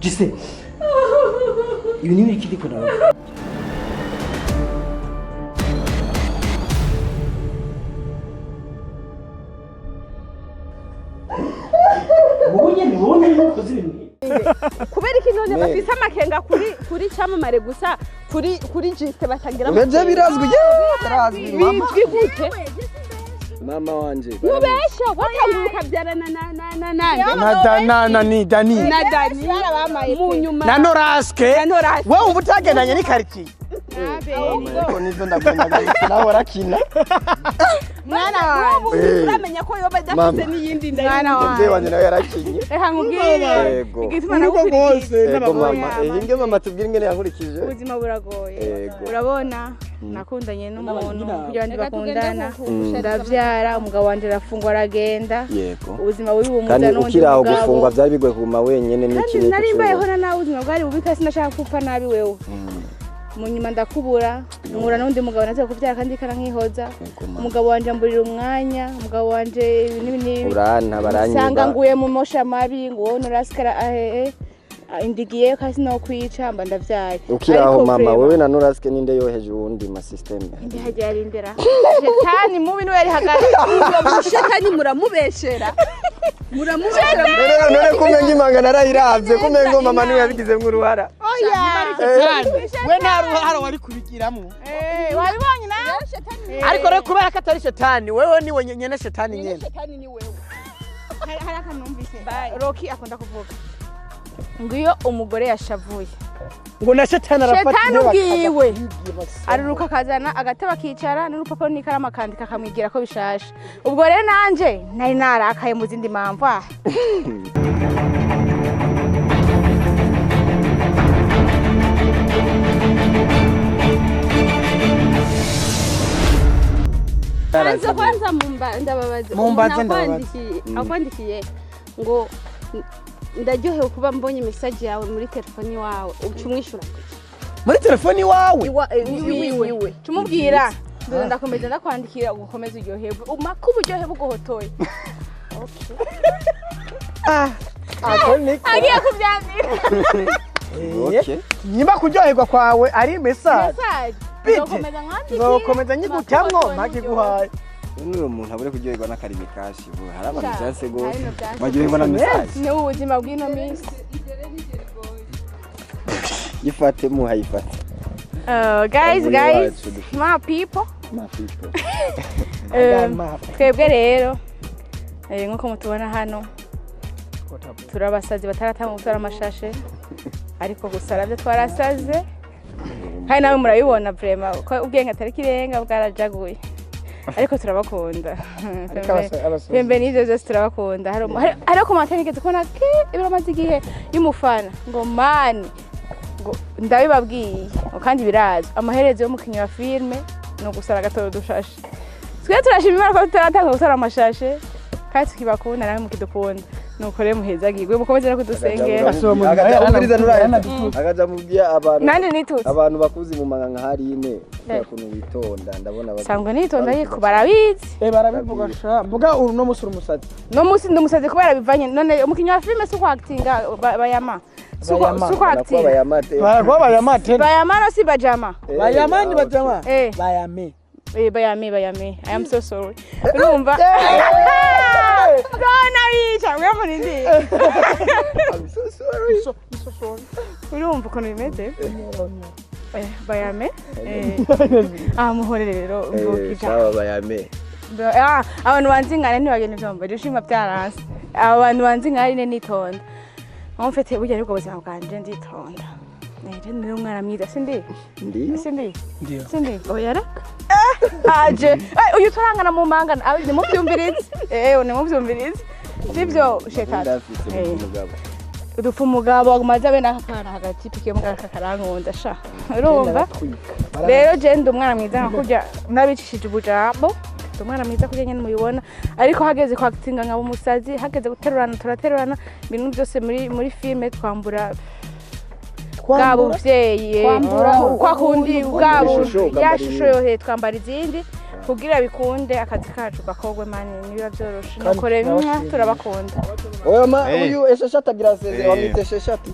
Jise, ibi ni ibiki ndiko ndabona? Wowe nyene, wowe nyene ukoze ibintu nk'ibi. Kubera iki none Me. bafise amakenga kuri camamare gusa, kuri Jiste batagira Nje amakenga? birazwi, yewe, birazwi mama. Bizwi gute? Mama wanje. Mubesha watanguye ukabyarana na Na na na ni Dani. Na Dani mu nyuma. Na Noraske. Na Noraske. Wewe umva utagendanye n'ikaritiye. Ariko nivyo ndakunda, nawe warakina. Mwana wanje, Eh. uramenya ko yoba adafise Mama. n'iyindi nda. Mwana wanje. Umuvyeyi wanje nawe yarakinye. Reka nkubwire. Yego. Igituma Urugo nagukurikije. rwose Yego n'abagore. mama. Inge mama, tubwire ingene yankurikije. Ubuzima buragoye. Yego. Urabona, nakundanye n'umuntu kugira abandi Reka tugende bakundana. gushariza. Ndabyara, umugabo wanje arafungwa aragenda. Yego. Ubuzima bubi bumuza Kandi n'undi ukiri aho mugabo. gufungwa byari bigoye kuguma wenyene Kandi n'iki. nari mbayeho na nawe ubuzima bwari bubi kandi sinashaka gupfa nabi wewe. Mu nyuma ndakubura, nkura n'undi mugabo naze kubyara kandi karankihoza. Yego, mama. Umugabo wanje amburira umwanya, umugabo wanje ibi n'ibi n'ibi. Uranta baranyiba. Nsanga nguye mu mosha mabi, ngo wowe nurasikara ahehe indigiye kasi no kwica mba ndavyaye. Ukiri aho Ariko mama, vraiment, wewe na Noraske ninde yoheje uwundi ma system? Ndi hagiye arindira shetani mubi niwe yari hagati. Uwo mushetani muramubeshera, muramubeshera. None kumenga imanga narayiravye, kumenga mama niwe yabigizemwo uruhara. We nta ruhara wari kubigiramwo. Eh, wabibonye nawe. Ariko rero kubera ko atari shetani, wewe niwe nyene shetani nyene. Shetani ni wewe. Hari akantu numvise Roki akunda kuvuga ngo iyo umugore yashavuye, Ngo na shetani arafata Shetani intebe ubwiwe. akaza kwigira basoma. Aruruka akazana agatebe akicara n'urupapuro n'ikaramu akandika akamwigira ko bishashe. Ubwo rero nanje nari narakaye mu zindi mpamvu ah. Kwanza kwanza mumba ndababaza. Mumbaze, Umuntu ndababaza. akwandikiye ngo ndaryohewe kuba mbonye message yawe muri telefoni wawe, uca umwishura gute? Muri telefoni iwawe. Iwiwe. Tumubwira ndoza ndakomeza ndakwandikira ugukomeza uryoherwe umaka uburyohe buguhotoye. Ako niko. Agiye kubyandika. Okay. Nyimba kuryoherwa kwawe ari message. Message. Bite. Nzokomeza nkwandikire. Nzokomeza nyigutamwo Mpaka mpakiguhaye. N'uwo muntu abure kuryoherwa n'akarimi kashi bu. Hari abantu Sha, vyanse gose. hari ibintu vyanse. Baryoherwa na message. Ni ubuzima bw'ino minsi. Yifate muhayifate. Guys, Abagore guys, bacu dufite. my people. Ma people. Twebwe rero nk'uko mutubona hano turabasazi bataratanga gutora amashashe, ariko gusa nabyo twarasaze kandi nawe murabibona vraiment ko ubwenge atari kirenga bwarajaguye, ariko turabakunda. Ariko abasazi- Pembe n'ivyo vyose turabakunda. Hariho commentaire nigeze kubona ke ibiramaze igihe y'umufana ngo mani ngo ndabibabwiye ngo kandi birazwi amaherezo y'umukinnyi wa filime ni ugusara agatora udushashe. Twe turashima Imana ko tutaratanga gutora amashashe kandi tukibakunda nawe mukidukunda. Nuko rero muhezagirwe, mukomeze no kudusengera. Umviriza nuraheza. Akaja mubwiye abantu Nanje nitutse. Abantu bakuzi mu manga nka harine kubera ukuntu witonda ndabona Sangwe nitonda ariko barabizi. Eh, barabivuga sha. Mbuga uru no musi uri umusazi. No musi ndi umusazi kubera bivanye none umukinnyi wa filime si uko actinga bayama si uko Bayama. si uko actinga. bayamate. Barakuba bayamate. Bayama no si bajama. Bayama ni bajama. Eh. Bayame. Eh, bayame bayame, I am so sorry. Urumva none bica mwe murindi. I'm so sorry. So so sorry. Urumva ukuntu bimeze. Bayame. Ah, muhore rero mvukija. Sawa bayame. Ah, abantu banzi nkane ntibagenda ivyombo ushima byaranse. Abo bantu banzi nkane nitonda aho mfite burya aribwo buzima bwanje nditonda. Je ndi umwana mwiza sindi. Ndiyo. Sindi. Ndiyo. Sindi. Oya raka. Aje. Uyu turangana mu manga nimuvyumvirize. Nimuvyumvirize sivyo shetani. Ndafise umugabo. Dupfa umugabo agumaze abe n'aka kana hagati pikiye mugabo aka karankunda sha. Urumva? Rero je ndi umwana mwiza nka kurya nabicishije ubujambo. Ndi umwana mwiza kurya nyene mubibona, ariko hageze kwa actinga nkaba umusazi, hageze guterurana turaterurana, ibintu byose muri filme twambura bwa buvyeyi kwa kundi bwa Ishusho, ukambara ya shusho yohe, twambara izindi kugira bikunde akazi kacu gakorwe. Mani nibiba vyoroshe, nuko rero mwa turabakunda. Oya ma Eh. uyu esheshatu agira asezera. Eh. Wamwita esheshatu.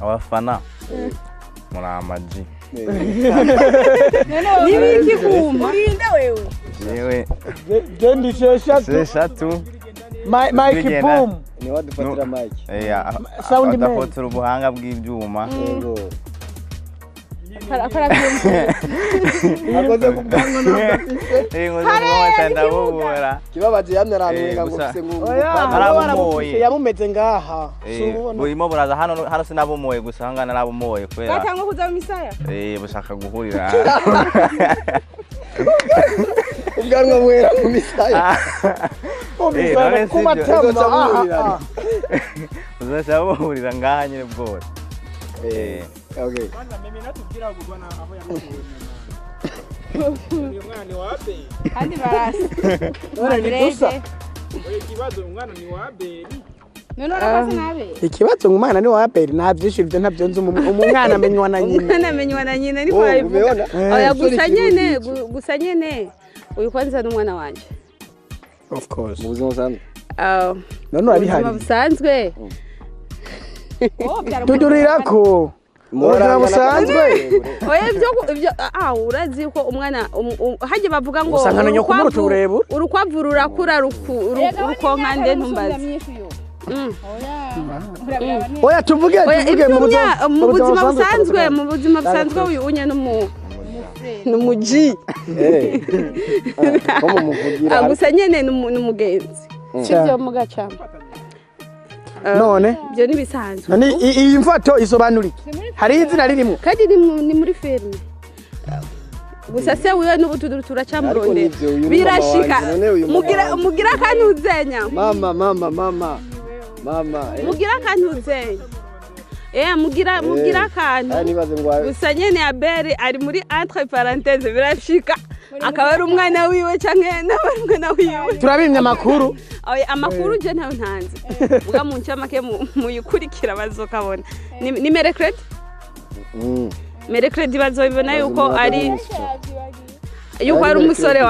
Abafana muri amaji. Nibiki kuma? Urinde wewe. Jewe Gendi sheshatu. Sheshatu. Mike Bigenda. Boom. Ni wadufatira mike. Sound man. Adafotora ubuhanga bw'ibyuma. Yego. Akora byumva. Akoze ku bwanwa ntabwo afise. Inkoze kumwota ndabubura. Kibabaje yamye aranwenga ngo Gusa- mfise ngo Oya, Narabumoye. yamumeze ngaha. Subona. Burimo buraza hano hano, sinabumoye gusa ahangaha narabumoye kubera Batangwa kuza mu misaya. Bushaka guhurira. Ubwanwa bwera mu misaya. None Ku sibyo. matama. Uzoca buhurira. Uzoca buhurira ngaha nyine bwose. Okay. Kandi barasa. None ni dusa. None urakoze nabe. Ikibazo ngo umwana ni wa Abeli nta byinshi, ibyo ntabyo nzi, umwana amenywa na nyina. Umwana amenywa na nyina niko Oh, babivuga. umeona? Oya, Sorry, gusa kirundi nyene ico. gusa nyene uyu kwanza ni umwana wanje. Of course. Mu buzima busanzwe. Ah, None mu urabihari. buzima busanzwe. Tudurirako. Ubuzima busanzwe. Oya, ibyo ibyo urazi ko umwana hajya bavuga ngo Usanga na nyoko umuruta uburebure. Urukwavu rurakura rukonka nde ntumbaze. Oya, tuvuge Oya, tuvuge ibyo mu buzima mu buzima busanzwe, mu buzima busanzwe uyu unye n'umuji. Eh. Ah, ko mumuvugira. Gusa nyene ni umugenzi, sibyo mugacamo? None Ibyo ni bisanzwe. None iyi mfato isobanura iki? Hari izina ririmo? Kandi ni muri filime gusa se wiwe n'ubu turacamurondera. Ariko nivyo, uyu ni mama Birashika. wanje, none uyu mama Mugira wanje. mugira akantuzenya. Mama, mama, mama. Mama. Mugira akantuzenya, mugira mugira akantu. Aya nibaze ngo Gusa nyene Abeli ari muri entre parenthèse, birashika akaba ari umwana wiwe canke nawe ari umwana wiwe. Turabimye amakuru. Oya, amakuru je ntayo ntanze, muga mu ncamake muyikurikira bazokabona ni mercredi. Mercredi bazobibona yuko ari yuko ari umusore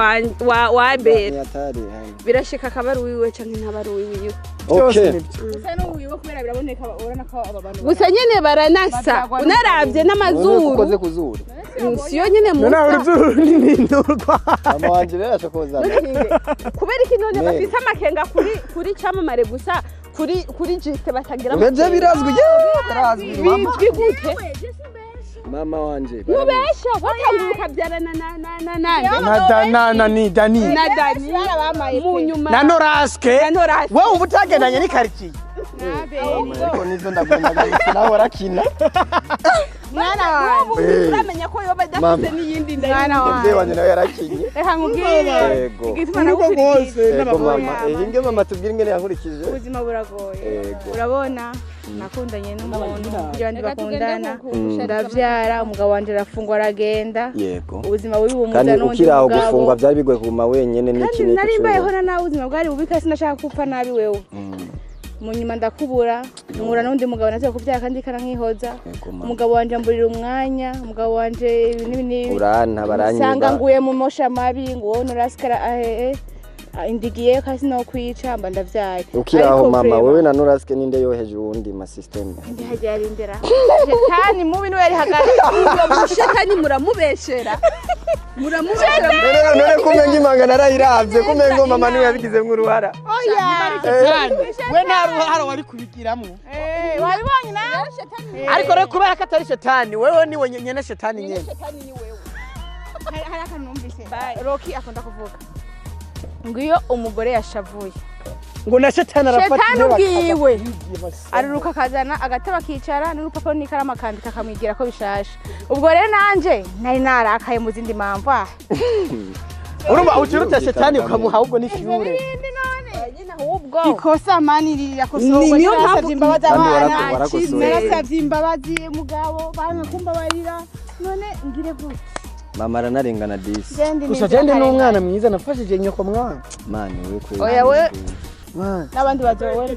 wa Abeli. Ni hatari, hani. Birashika akaba ari uwiwe canke ntaba ari uwiwe. Byose Okay. nibyo. Gusa n'uwiwe kubera biraboneka, urabona ko aba bantu Gusa nyene baranasa, unaravye None n'amazuru. ukoze kuzuru. Siyo nyene None musa. uruzuru ni nurwa. Mama wanje rero ashokozana. Kubera iki none Ne. bafise amakenga kuri camamare gusa, kuri jiste batagira Nje birazwi, yeah, birazwi mama. Bizwi gute? Mama wanje. Mubesha watanguye ukabyarana na Na na na ni Dani. Na Dani barabamaye. Mu nyuma Na Noraske. Na Noraske. Wewe uba utagendanye n'ikaritsiye. Ariko nizo ndagomba gusa nawe warakina. Mwana wanjye. Ubu turamenya ko yoba adafise Mama. n'iyindi nda. Mwana Muvyeyi wanjye. wanje nawe yarakinye. Reka nkubwire Yego. igituma nagukurikije. Yego mama. Inge mama tubwire ingene yankurikije. Ubuzima buragoye. Yego. Urabona nakundanye n'umuntu kugira abandi bakundana, ndabyara, umugabo wanjye arafungwa aragenda. Yego. Ubuzima bubi bumuza Kandi n'undi ukiri aho mugabo. gufungwa byari bigoye kuguma wenyene n'iki Kandi n'iki. nari mbayeho na nawe ubuzima bwari bubi, kandi sinashaka gupfa nabi wewe. Mu nyuma ndakubura, nkura n'undi mugabo naze kubyara kandi karankihoza. Yego mama. Umugabo wanje amburira umwanya, umugabo wanje ibi n'ibi n'ibi. Uranta Usanga baranyiba. nguye mu mosha mabi ngo wowe nurasikara ahehe indigiye kasi no kwica mba ndavyaye. Ukiri aho Ariko mama, vraiment, wewe na Noraske ninde yoheje uwundi ma system? Ntihagera arindira shetani mubi niwe yari hagati. Uwo mushetani muramubeshera, muramubeshera. None none kumenga imanga narayiravye, kumenga mama niwe yabigizemwo uruhara. We nta ruhara wari kubigiramo. Wabibonye nawe. Ariko rero kubera ko atari shetani, wewe niwe nyene shetani nyene. Hari akantu numvise Roki akunda kuvuga ngo iyo umugore yashavuye, Ngo na shetani arafata shetani intebe ubwiwe akaza. aruruka akazana agatebe akicara n'urupapuro n'ikaramu akandika akamwigira ko bishashe. Ubwo rero nanje nari narakaye mu zindi mpamvu Urumva uciruta shetani ukamuha ahubwo n'ishure. Ibindi none. Nyine ahubwo Ikosa mani rirakosorwa. Niyo mpamvu- Narasavye imbabazi Kandi abana, warakosoye. narasavye imbabazi mugabo banka kumbabarira, none ngire gute? Mama aranarengana disi. Gusa je ndi n'umwana mwiza, nafashije nyoko mwana. Mani we kweli. Oya, we- Mwana. N'abandi bazobona.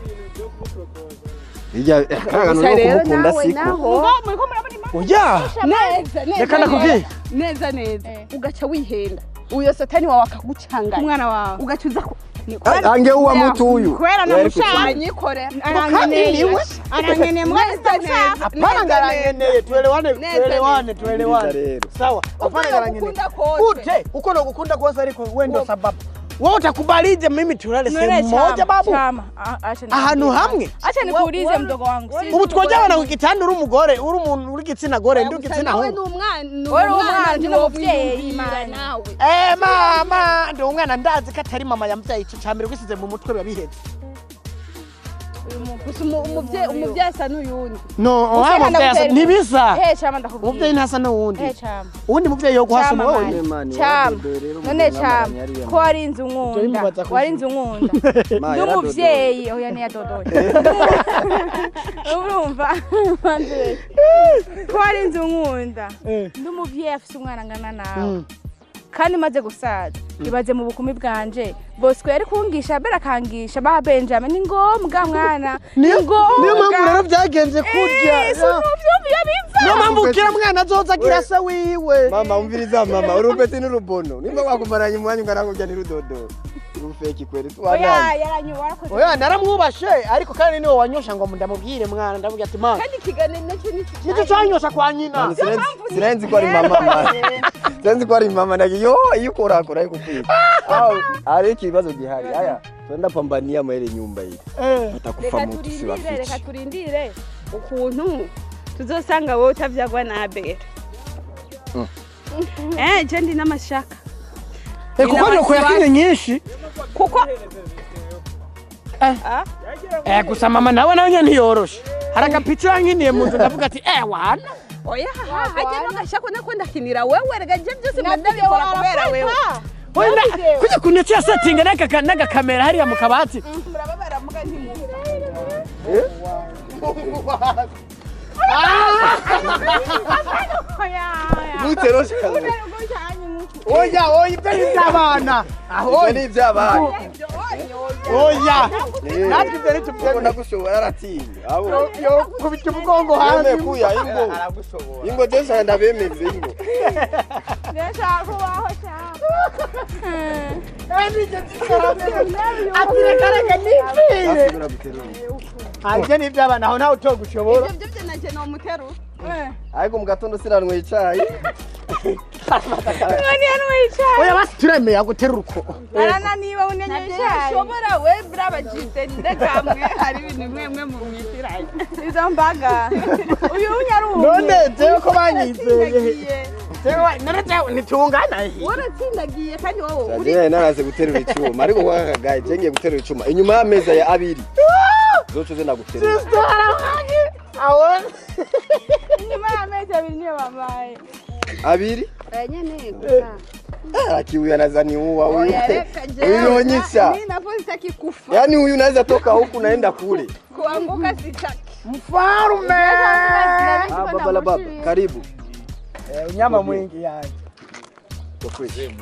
Bijya akantu Gusa no rero kumukunda nawe siko. naho Muriko murabona impamvu. Oya. Neza neza. Reka ndakubwire. Neza neza, ugaca wihenda, uyo satani wawe akagucanganya. Umwana wawe. Ugaca uza ku Ange uwa mutu huyu. Kubera namushaka. Anyikore. Arankeneye, arankeneye mwana. Neza neza. Hapana, ngarangeneye, tuelewane. Neza. Tuelewane, tuelewane. Rero. Sawa, hapana, ngarangeneye. Gukunda kose. Gute uko nokukunda kose, ariko wewe ndo sababu. Wewe utakubalije mimi tulale sehemu moja babu? Chama, acha nikuulize. Ahantu hamwe. Acha nikuulize mdogo wangu. Ubu twojyabana ku gitanda, uri umugore, uri umuntu uri igitsina gore, ndi igitsina Nawe ni hungu. umwana. Wewe uri umwana, ndi n'umuvyeyi, Mana Mana. nawe. Eh mama, ndi umwana, ndazi ko atari mama yambyaye. Ico cambere gwisize mu mutwe biba biheze. Gusa umuvyeyi asa n'uyundi. No, Ushaka oya, muvyeyi ndagutera- ntibisa. Eh chama, ndakubwira. Umuvyeyi ntasa n'uwundi. Eh chama. Uwundi muvyeyi yo guhasa Chama, umuwe. mani. Mani, Chama. waradodoye rero. None umugabo chama, mwamaranye. Ko wari inzu nkunda. Bimubaza Wari inzu nkunda. Ma, Ndi umuvyeyi, oya ntiyadodoye. Urumva? Ko wari inzu nkunda. Ndi umuvyeyi afise umwana angana nawe. Kandi maze gusaza. Ibaze mu bukumi bwanje. Bosco yari kungisha, Bera akangisha, ba Benjamin, ni ngombwa mwana. Ni Niyo ngombwa. niyo mpamvu rero byagenze kurya. Eh, si uvyumva biva. Niyo mpamvu kila mwana azoza agira se wiwe. Mama, umviriza mama, urupeti n'urubono. Nimba wakumaranye umwanya ungana kurya ntirudodo. Urufeki kweli Oya, tuwananye. yaranyu warakoze. Oya, naramwubashe, ariko kandi niwe wanyosha ngo ndamubwire mwana, ndavuga ati mana. Kandi ikiganiro nacyo ni Nicyo cyanyosha kwa nyina. Mani, sirenzi ko ari mama mani. Sirenzi ko ari mama ndagi yo iyo ukorakora ariko kwiga. Au ari ikibazo gihari. Haya, twenda pambania mwele nyumba hii. Eh. Atakufa Reka mtu turindire, reka siwafichi. turindire ukuntu tuzosanga wowe utavyagwa na Abera. Eh, je ndi n'amashaka. Eh, kuko nyoko yakinye nyinshi. Kuko Eh, gusa mama nawe nawe nyene ntiyoroshe. Hari agapica yankiniye mu nzu, ndavuga ati eh wana. Oya, hajya n'agashaka nako ndakinira wewe, reka je byose mba ndabikora kubera wewe. Wenda kujya kuntu yaciye asetinga n'agakamera hariya mu kabati. Murababara muga ntimuha. Muteroshe kazi. Oya, oya, ibyo ni iby'abana. Aho Ibyo ni iby'abana. Oya. Eh. Natwe ibyo Kuko ntitubyemera. ndagushobora aratinya. Abo. Yo kubita umugongo hanze. Yemeye kuya ingo. Ingo je ndabemeze ingo. Ndashaka kubaho chama. Ati reka reka nipfire. Asubira guterura. Ibyo ni iby'abana, aho ntawe utogushobora. Ibyo byo nanje nomuterura. Ariko mu gatondo siranyweye icayi. None yanyweye icayi. Oya basi, turemeye aguterura uko. Arananiwe unenye icayi. Ushobora we brabajite ndekamwe hari ibintu bimwe bimwe mu mwitiranye. Izo mbaga. Uyu unyarumye. None jewe ko banyizeye. Uratsindagiye. Jewe none jewe ntitungana. Uratsindagiye kandi wowe uri Sajye naraze guterura icuma ariko kwa kagaye je ngiye guterura icuma inyuma y'ameza ya abiri. Zoco ze naguterura. Sister arahanye. Awon. Inyuma y'amezi 2 niyo bamaye. Abiri? Oya nyene gusa. Lakini huyu anaweza niua huyu. Oya reka jewe. Huyu onyesha. Mimi napo sitaki kufa. Yaani huyu unaweza toka huku naenda kule. Kuanguka sitaki. Mfarume. Ah, baba la baba, karibu. Eh, unyama mwingi yani. Kwa kweli.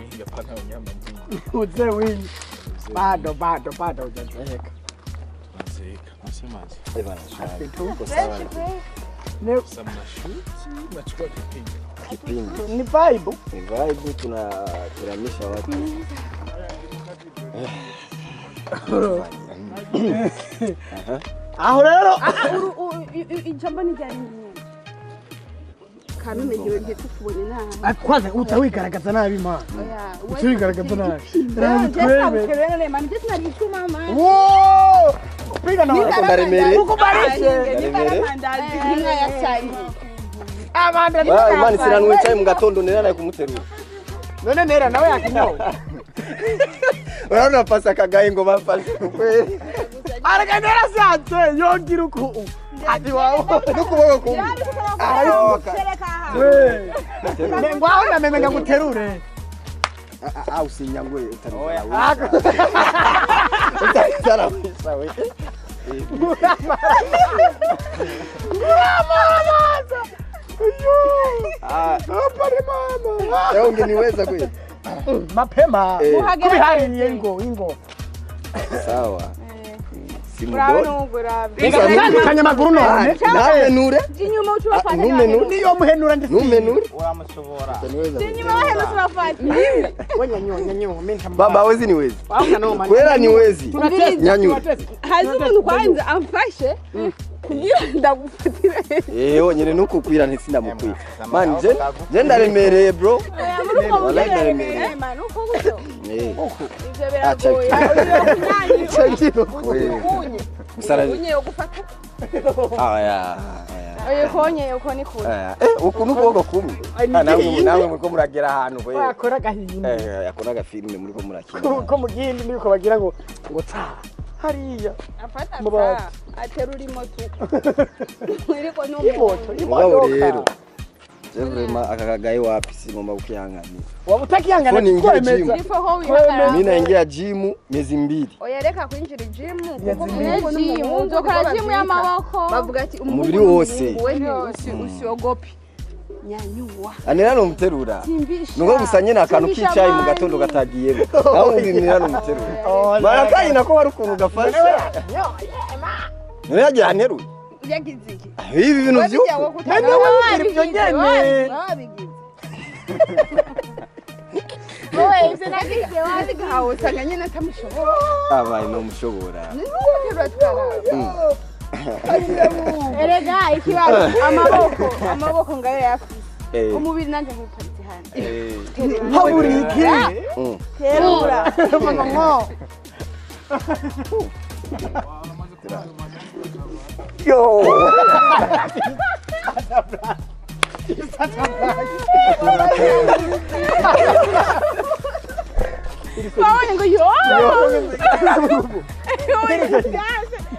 Uzee wingi. Bado bado bado hujazeeka. Eh bana, uko sawa. Kipindi. Ni vibe. Ni vibe, tunateramisha watu. Aho rero Ijambo ni ryari nyene. Kameme ngiwe ntitukubone nabi. Kwanza utawigaragaza nabi mana. Oya, Utawigaragaza nabi. Wow! Wow! Piga na Ariko ndaremereye. Ukubarishe. Amanda. Ba, Imana siranyweye icayi mu gatondo nera kumuterura. None nera nawe yakinyowe. Urabona pasa kagaye ngo bafashe kweli. Araganera sanze yongira uku. Ati wawo. N'ukuboko kumwe. We. Ngwaho na meme ngaguterure. Ah, usinyangwe utaniza. Utaramisa we. Mama. Ah, hapa mama. Leo ungeniweza kweli. Mapema. Kubihariye ingo ingo. Sawa. Tandukanya amaguru none. Namenure. Inyuma ucubafata. Numenure. Niyo muhenura ndi. Numenure. Uramushobora. Inyuma wahenura ubafata. We nyanyo nyanyo mimi Baba wezi ni wezi. Kwera ni wezi. Nyanyura. Hazi umuntu kwanza amfashe kugira ndagufatire. Eh wonyene nukukwira ntitsindamukwira. Man je ndaremereye bro. Wallahi ndaremereye. Man uko gutyo. Eh. Ivyo biragoye. Musara. Unye yo gufata. Aya. Oye konye uko ni kure. Eh uku nukuboko kumwe. Namwe namwe muriko muragera ahantu we. Akora gahimbi. Eh akora gafilme muriko murakina. Ko mugindi muriko bagira ngo ngo tsa. Hariya. Afata tsa. Aterura imoto. Iriko no imoto. Imoto rero. Je vraiment akakagaye wapi singomba kukihanganira. Waba utakihangana kwemeza. Mimi naingia gym miezi mbili. Oya reka kwinjira gym kuko gym uzokora gym y'amaboko. Bavuga ati umubiri wose usiogopi. Nyanyuwa. Anera no muterura. Nuko gusa nyene akantu kicayi mu gatondo katagiyemo. Naho undi nira no muterura. Barakayi nako hari ukuntu gafasha. None yagira anterura. Yagize iki? Ibi bintu vyuko. None wewe ibyo nyene. Wabigize. Wowe ivyo nagize wabigize hawo usanga nyene atamushobora. Abaye no mushobora. Nuterura tukaraba. Erega ikibazo amaboko amaboko ngayo yafise. Umubiri nanje nkuparitse hano. Haburi iki? Terura. Ngo. Yo. Wabonye ngo yo.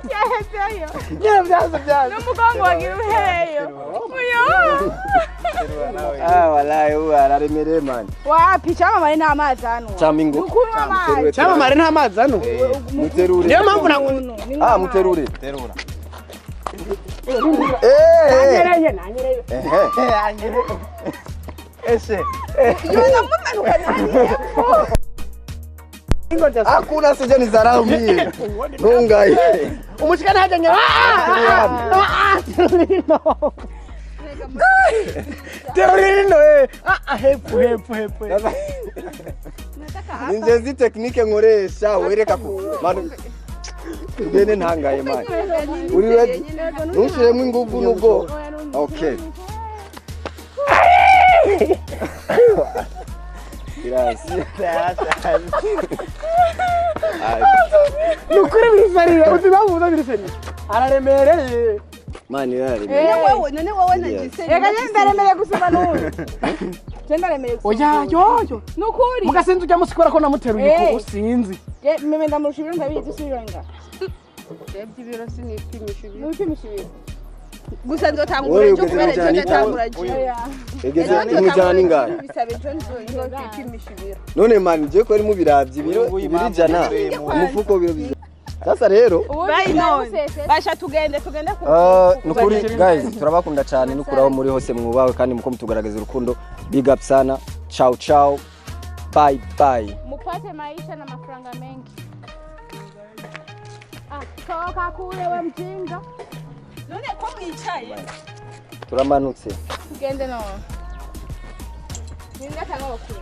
Yahezeyo. Byanze. N'umugongo wagira uhereyo. Yo. Ah wallahi ubu araremereye man. Wapi cyamamare nta mazi hano. Chamingo. Ukunywa amazi. Cyamamare nta mazi hano. Muterure. Niyo mpamvu Ah muterure. Terura. Eh. Nanyereye. Eh. Ese. Yo namumanuka nani. Hakuna sije ni zarau mie. Nungai. Umushikana haja nya. Terurino. Terurino eh. Ah hepu hepu hepu. Ninjezi technique nkoresha wereka ku. Manu tugende ntangaye man. Uri ready? Ntushiremo ingufu nubwo. Okay. Gracias. Nukuri birisariye uzibabuza birisariye. Araremereye. Mani araremereye. None wewe none wewe nagise. Reka je ndaremereye gusumba n'uyu. Je ndaremereye gusumba. Oya yoyo. Nukuri. Mugasinzi ujya musikora ko namuteruye uko usinzi. Je meme ndamurusha ibiro ndabizi usibirenga. Ebyo ibiro sinipimisha ibiro. Nupimisha ibiro. Gusa nzotangura ejo kubera ejo ndatangura je. Egeze imujana ningahe? Bisabe ejo nzopimisha ibiro. None man je ko ari mu biravye ibiro ibirijana umufuko biro bizana. Sasa rero bye none. Basha tugende tugende ku. Nukuri guys turabakunda cyane nukuraho muri hose mwubawe kandi muko mutugaragaza urukundo. Big up sana. Ciao ciao. Bye bye. Mupate maisha na mafaranga mengi. Ah, toka kule we mjinga. None ko mwicaye. Turamanutse. Tugende no. Ninda tanga bakuru.